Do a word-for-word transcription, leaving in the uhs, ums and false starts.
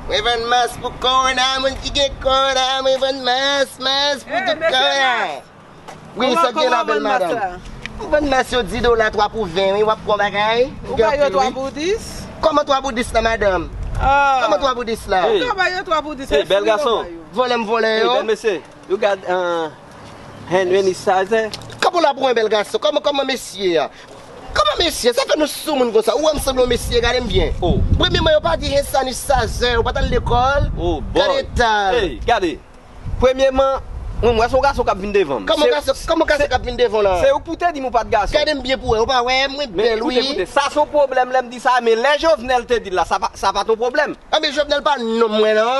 Mwen vann mas pou kowona, moun ki gen kowona, mwen vann mas, mas pou tout kowona. Wi, sa gen la, bèl madanm. Mwen vann mas yo di dola twa pou ven, wi, w ap pran bagay. Ou bay yo twa pou dis? Kòman twa pou dis la, madanm? Kòman twa pou dis la? Ou ka bay yo twa pou dis. Ey, bèl gason. Vòlè m vòlè yo. Ey, bèl mesye. You got uh, hand sanitizer? Kòman la pou yon bèl gason? Kòman, kòman mesye a? Kòman mesye? Sa fè nou sou moun konsa? Ou wè m sanble yon mesye, gade m byen. Premyèman, yo pa di hand sanitizer, ou pa t al lekòl. Gade eta l. Ey, gade. Premyèman, mwen, mwen se yon gason k ap vin devan m. Kòman gason, kòman gason k ap vin devan la? Se ou k pou te di m ou pa t gason. Gade m byen pou wè, ou pa wè mwen bèl, wi. Koute, koute, sa se yon pwoblèm lè m di sa, men lè Jovenel te di l la, sa pa, sa pa t yon pwoblèm. Anben, Jovenel pa nonm mwen non.